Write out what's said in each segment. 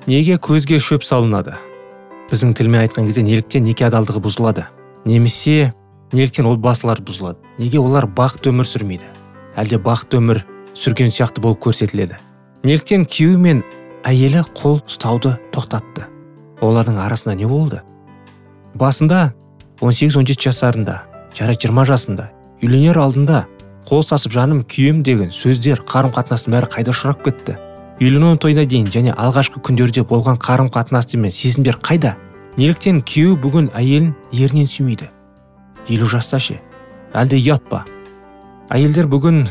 Неге көзге шөп салынады? Біздің тілмен айтқан кезде неліктен неке адалдығы бұзылады? Немесе неліктен отбасылар бұзылады? Неге олар бақытты өмір сүрмейді? Әлде бақытты өмір сүрген сияқты болып көрсетіледі? Неліктен күйеуі мен әйелі қол ұстауды тоқтатты? Олардың арасында не болды? Басында 18-17 жасарында, жарай 20 жасында, үйленер алдында қол ұстасып жаным күйем деген сөздер, қарым-қатынастың бәрі қайда ұшырап кетті? Үйлену тойына дейін және алғашқы күндерде болған қарым-қатынас мен сезімдер қайда? Неліктен күйеуі бүгін әйелін ерінен сүймейді? 50 жаста ше? Әлде ұят па? Әйелдер бүгін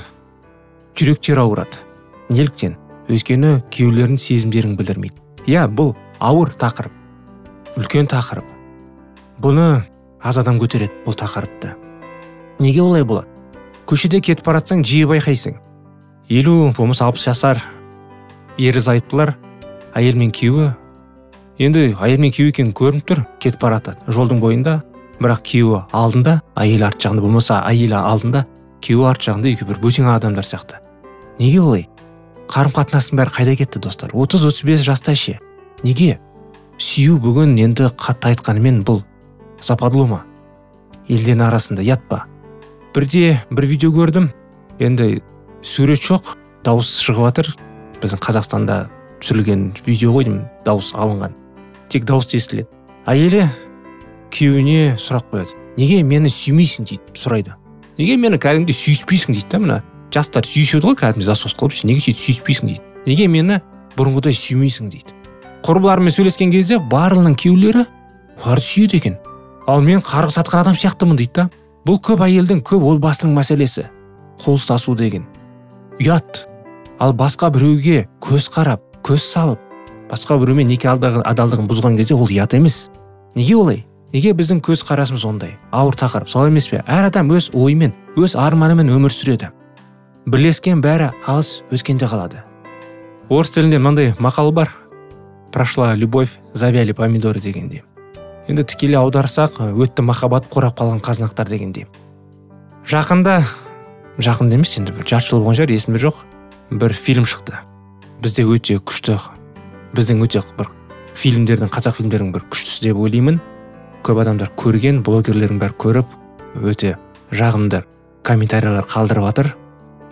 жүректері ауырады. Неліктен? Өйткені күйеулерінің сезімдерін білдірмейді. Иә, бұл ауыр тақырып. Үлкен тақырып. Бұны аз адам көтереді, бұл тақырыпты. Неге олай болады? Көшеде кетіп баратсаң, жиі байқайсың. 50, болмаса 60 жасар ерлі зайыптылар, әйел мен күйеуі, енді әйел мен күйеуі екені көрініп тұр, кетіп баратады жолдың бойында, бірақ күйеуі алдында, әйелі арт жағында, болмаса әйелі алдында, күйеуі арт жағында, екеуі бір бөтен адамдар сияқты. Неге олай? Қарым-қатынастың бәрі қайда кетті, достар? 30-35 жаста ше? Неге? Сүю бүгін енді қатты айтқанымен бұл западло ма? Елден арасында ұят па? Бірде бір видео көрдім, енді сурет жоқ, дауыс шығып жатыр. Біздің Қазақстанда түсірілген видео ғой деймін, дауыс алынған. Тек дауыс естіледі. Әйелі күйеуіне сұрақ қояды. Неге мені сүймейсің дейді, сұрайды. Неге мені кәдімгідей сүйіспейсің дейді да, мына жастар сүйіседі ғой кәдімгідей засос қылып, неге сөйтіп сүйіспейсің дейді. Неге мені бұрынғыдай сүймейсің дейді. Құрбыларымен сөйлескен кезде барлығының күйеулері оларды сүйеді екен. Ал мен қарғыс атқан адам сияқтымын дейді да. Бұл көп әйелдің, көп отбасының мәселесі. Қол ұстасу деген ұят. Ал басқа біреуге көз қарап, көз салып, басқа біреумен неке адалдығын бұзған кезде ол ұят емес. Неге олай? Неге біздің көз қарасымыз ондай? Ауыр тақырып, солай емес пе? Әр адам өз ойымен, өз арманымен өмір сүреді. Бірлескен бәрі алыс өткенде қалады. Орыс тілінде мынандай мақал бар. Прошла любовь, завяли помидоры дегенде. Енді тікелей аударсақ, өтті махаббат, қурап қалған қазанақтар дегенде. Жақында, жақында емес, енді бір жарты жыл болған шығар, есімде жоқ, бір фильм шықты. Бізде өте күшті, біздің өте бір фильмдердің, қазақ фильмдерінің бір күштісі деп ойлаймын. Көп адамдар көрген, блогерлердің бәрі көріп, өте жағымды комментарийлер қалдырып жатыр.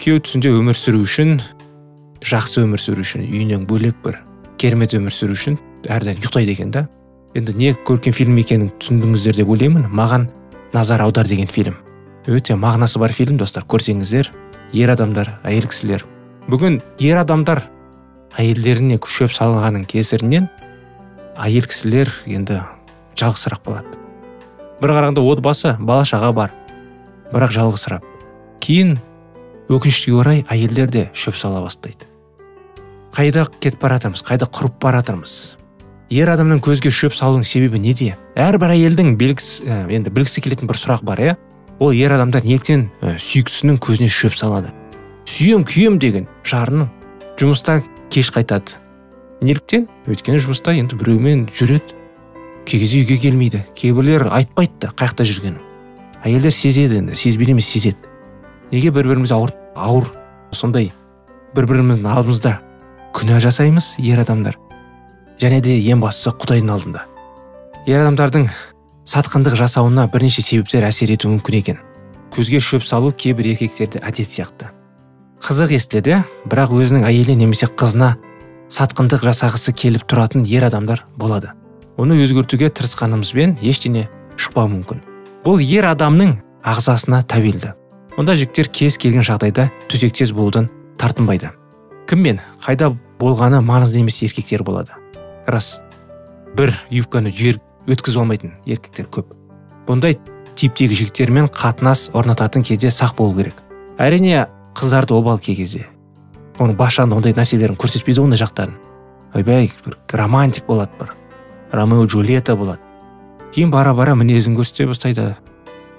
Күйеу түсінде өмір сүру үшін, жақсы өмір сүру үшін, үйінен бөлек бір керемет өмір сүру үшін әрдайым ұйықтайды екен да. Енді не көрген фильм екенін түсіндіңіздер деп ойлаймын. Маған назар аудар деген фильм. Өте мағынасы бар фильм, достар, көрсеңіздер, ер адамдар, әйел кісілер. Бүгін ер адамдар әйелдеріне шөп салынғанның кесірінен әйел кісілер енді жалғызсырап қалады. Бір қарағанда отбасы, бала шаға бар, бірақ жалғызсырап. Кейін өкінішке орай әйелдер де шөп сала бастайды. Қайда кетіп баратырмыз, қайда құрып баратырмыз? Ер адамның көзге шөп салудың себебі неде? Әрбір әйелдің енді білгісі келетін бір сұрақ бар, иә? Ол ер адамдар неліктен сүйіктісінің көзіне шөп салады? Сүйем, күйем деген жарының жұмыстан кеш қайтады. Неліктен? Өйткені жұмыста енді біреумен жүреді, кей кезде үйге келмейді. Кейбіреулер айтпайды да қаяқта жүргенін. Әйелдер сезеді енді, сезбейді емес, сезеді. Неге бір-біріміз ауыр сондай бір-біріміздің алдымызда күнә жасаймыз ер адамдар? Және де ең бастысы Құдайдың алдында. Ер адамдардың сатқындық жасауына бірнеше себептер әсер етуі мүмкін екен. Көзге шөп салу кейбір еркектерде әдет сияқты. Қызық естіледі, бірақ өзінің әйелі немесе қызына сатқындық жасағысы келіп тұратын ер адамдар болады. Оны өзгертуге тырысқанымызбен ештеңе шықпауы мүмкін. Бұл ер адамның ағзасына тәуелді. Онда жігіттер кез келген жағдайда төсектес болудан тартынбайды. Кіммен, қайда болғаны маңызды емес еркектер болады. Рас, бір юбканы жер өткізіп алмайтын еркектер көп. Бұндай типтегі жігіттермен қатынас орнататын кезде сақ болу керек. Әрине, қыздарды обал кей кезде. Оның бас жағында ондай нәрселерін көрсетпейді, ондай жақтарын. Ойбай, бір романтик болады бір. Ромео Джульетта болады. Кейін бара-бара мінезін көрсете бастайды.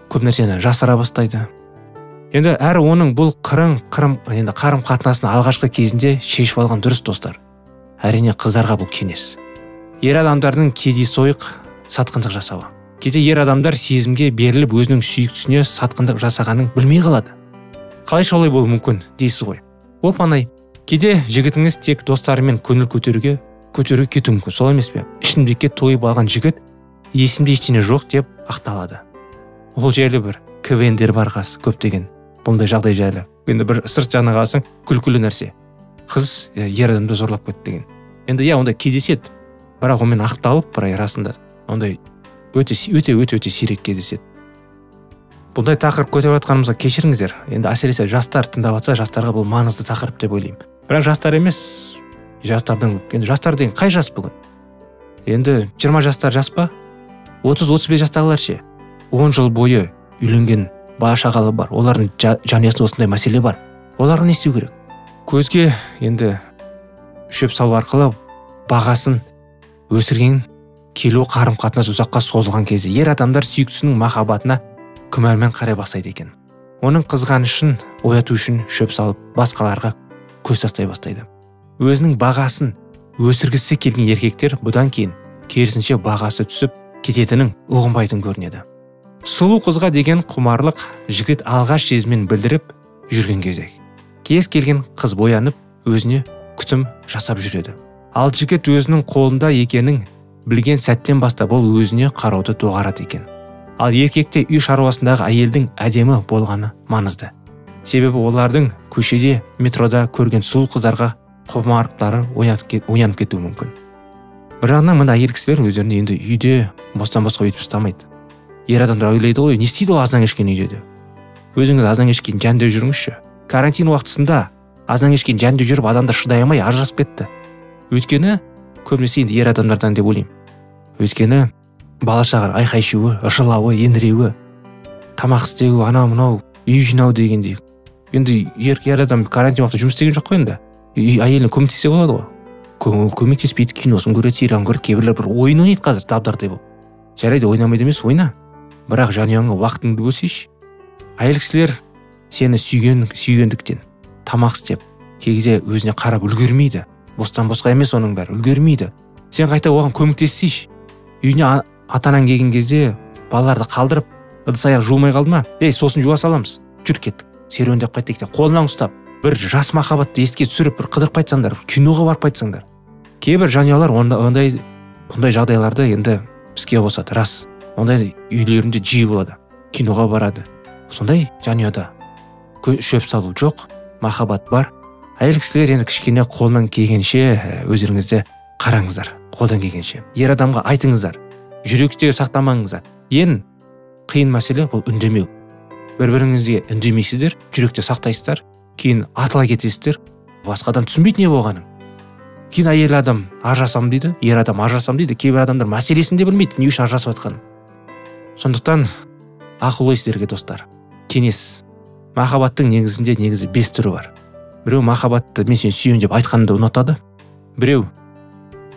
Көп нәрсені жасыра бастайды. Енді әрі оның бұл енді қарым-қатынасын алғашқы кезінде шешіп алған дұрыс, достар. Әрине, қыздарға бұл кеңес. Ер адамдардың кедейсойық сатқындық жасауы. Кейде ер адамдар сезімге беріліп өзінің сүйіктісіне сатқындық жасағанын білмей қалады. Қалайша олай болуы мүмкін дейсіз ғой. Оп-оңай. Кейде жігітіңіз тек достарымен көңіл көтеруге көтеру кетуі мүмкін, солай емес пе? Ішімдікке тойып алған жігіт есімде ештеңе жоқ деп ақталады. Ол жайлы бір КВН-дер бар қазір көптеген бұндай жағдай жайлы. Енді бір сырт жағына қарасаң күлкілі нәрсе. Қыз ер адамды зорлап кетті деген. Енді иә, ондай кездеседі, бірақ онымен ақталып, бірақ расында ондай өте өте өте өте сирек кездеседі. Бұндай тақырып көтеріп жатқанымызға кешіріңіздер. Енді әсіресе жастар тыңдап жатса, жастарға бұл маңызды тақырып деп ойлаймын. Бірақ жастар емес, жастардың, енді жастар деген қай жас бүгін? Енді 20 жастар жас па? 30-35 жастағылар ше? 10 жыл бойы үйленген, бала шағалы бар, олардың жанұясында осындай мәселе бар. Оларға не істеу керек? Көзге енді шөп салу арқылы бағасын өсірген келу қарым қатынас ұзаққа созылған кезде ер адамдар сүйіктісінің махаббатына күмәнмен қарай бастайды екен. Оның қызғанышын ояту үшін шөп салып, басқаларға көз тастай бастайды. Өзінің бағасын өсіргісі келген еркектер бұдан кейін керісінше бағасы түсіп кететінін ұғынбайтын көрінеді. Сұлу қызға деген құмарлық жігіт алғаш сезімін білдіріп жүрген кезде кез келген қыз боянып өзіне күтім жасап жүреді. Ал жігіт өзінің қолында екенін білген сәттен бастап ол өзіне қарауды доғарады екен. Ал еркекте үй шаруасындағы әйелдің әдемі болғаны маңызды. Себебі олардың көшеде, метрода көрген сұлу қыздарға құмарлықтары оянып кетуі мүмкін. Бір жағынан мына әйел кісілер өздерін енді үйде бостан-босқа өйтіп ұстамайды. Ер адамдар ойлайды ғой, не істейді ол азан кешкен үйде деп. Өзіңіз азан кешкен жәнде жүріңізші. Карантин уақытысында азан кешкен жәнде жүріп адамдар шыдай алмай ажырасып кетті. Өйткені көбінесе енді ер адамдардан деп ойлаймын. Өйткені бала шаға айқай шуы, жылауы, еңіреуі, тамақ істеу, анау мынау, үй жинау дегендей. Енді ер адам карантин уақытында жұмыс істеген жоқ қой енді. Әйеліне көмектессе болады ғой. Көмектеспейді, киносын көреді, сериалын көреді, кейбіреулер бір ойын ойнайды қазір дабдардай болып. Жарайды, ойнамайды емес, ойна. Бірақ жанұяңа уақытыңды бөлсейші. Әйел кісілер сені сүйгендіктен тамақ істеп, кей кезде өзіне қарап үлгермейді. Бостан босқа емес оның бәрі, үлгермейді. Сен қайта оған көмектессейші. Үйіне ата-анаң келген кезде балаларды қалдырып, ыдыс аяқ жуылмай қалды ма? Ей, сосын жуа саламыз. Жүр кеттік. Серуендеп қайтайық деп қолынан ұстап, бір жас махаббатты еске түсіріп, бір қыдырып қайтсаңдар, киноға барып қайтсаңдар. Кейбір жанұялар ондай жағдайларды енді іске қосады, рас. Ондай үйлерінде жиі болады. Киноға барады. Сондай жанұяда шөп салу жоқ, махаббат бар. Әйел кісілер енді кішкене қолынан келгенше өздеріңізді қараңыздар, қолдан келгенше. Ер адамға айтыңыздар, жүректе сақтамаңыздар. Ең қиын мәселе бұл үндемеу. Бір-біріңізге үндемейсіздер, жүректе сақтайсыздар, кейін атыла кетесіздер, басқа адам түсінбейді не болғанын. Кейін әйел адам ажырасам дейді, ер адам ажырасам дейді, кейбір адамдар мәселесін де білмейді, не үшін ажырасып жатқанын. Сондықтан ақыл ой сіздерге, достар, кеңес. Махаббаттың негізінде негізі 5 түрі бар. Біреу махаббатты мен сені сүйемін деп айтқанды ұнатады. Біреу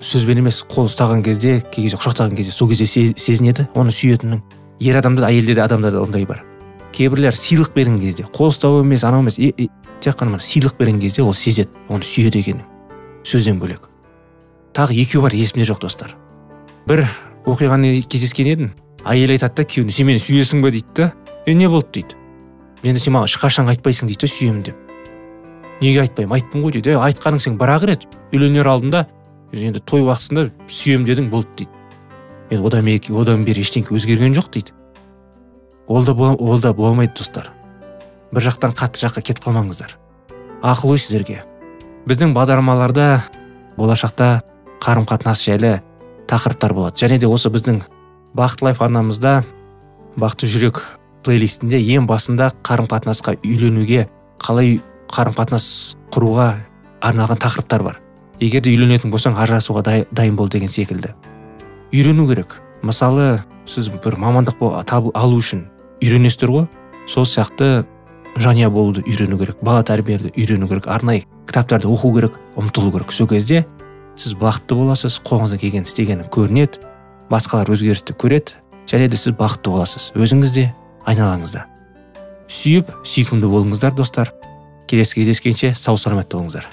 сөзбен емес, қол ұстаған кезде, кей кезде құшақтаған кезде, сол кезде сезінеді оны сүйетінін. Ер адамда да, әйелде де адамдарда ондай бар. Кейбіреулер сыйлық берген кезде, қол ұстау емес, анау емес, тек қана сыйлық берген кезде ол сезеді, оны сүйеді екенін. Сөзден бөлек. Тағы екеу бар, есімде жоқ, достар. Бір оқиғаны кездескен едім. Әйел айтады да күйеуіне, сен мені сүйесің бе дейді да. Не болды дейді. Енді сен маған ешқашан айтпайсың дейді да, сүйемін деп. Неге айтпаймын? Айттым ғой дейді. Айтқаның сен бір-ақ рет үйленер алдында, енді той уақытысында сүйемін дедің, болды дейді. Енді одан бері ештеңе өзгерген жоқ дейді. Ол да болмайды, достар. Бір жақтан қатты жаққа кетіп қалмаңыздар. Ақыл ой сіздерге. Біздің бағдарламаларда болашақта қарым-қатынас жайлы тақырыптар болады. Және де осы біздің Бақыт Лайф арнамызда Бақытты жүрек плейлистінде ең басында қарым-қатынасқа үйленуге, қалай қарым-қатынас құруға арналған тақырыптар бар. Егер де үйленетін болсаң, ажырасуға дайын бол деген секілді. Үйрену керек. Мысалы, сіз бір мамандық алу үшін үйренесіздер ғой. Сол сияқты жанұя болуды үйрену керек, бала тәрбиелеуді үйрену керек, арнайы кітаптарды оқу керек, ұмтылу керек. Сол кезде сіз бақытты боласыз, қолыңыздан келген істегені көрінеді, басқалар өзгерісті көреді, және де сіз бақытты боласыз, өзіңіз де, айналаңызда. Сүйіп, сүйкімді болыңыздар, достар. Келесі кездескенше сау саламатты болыңыздар.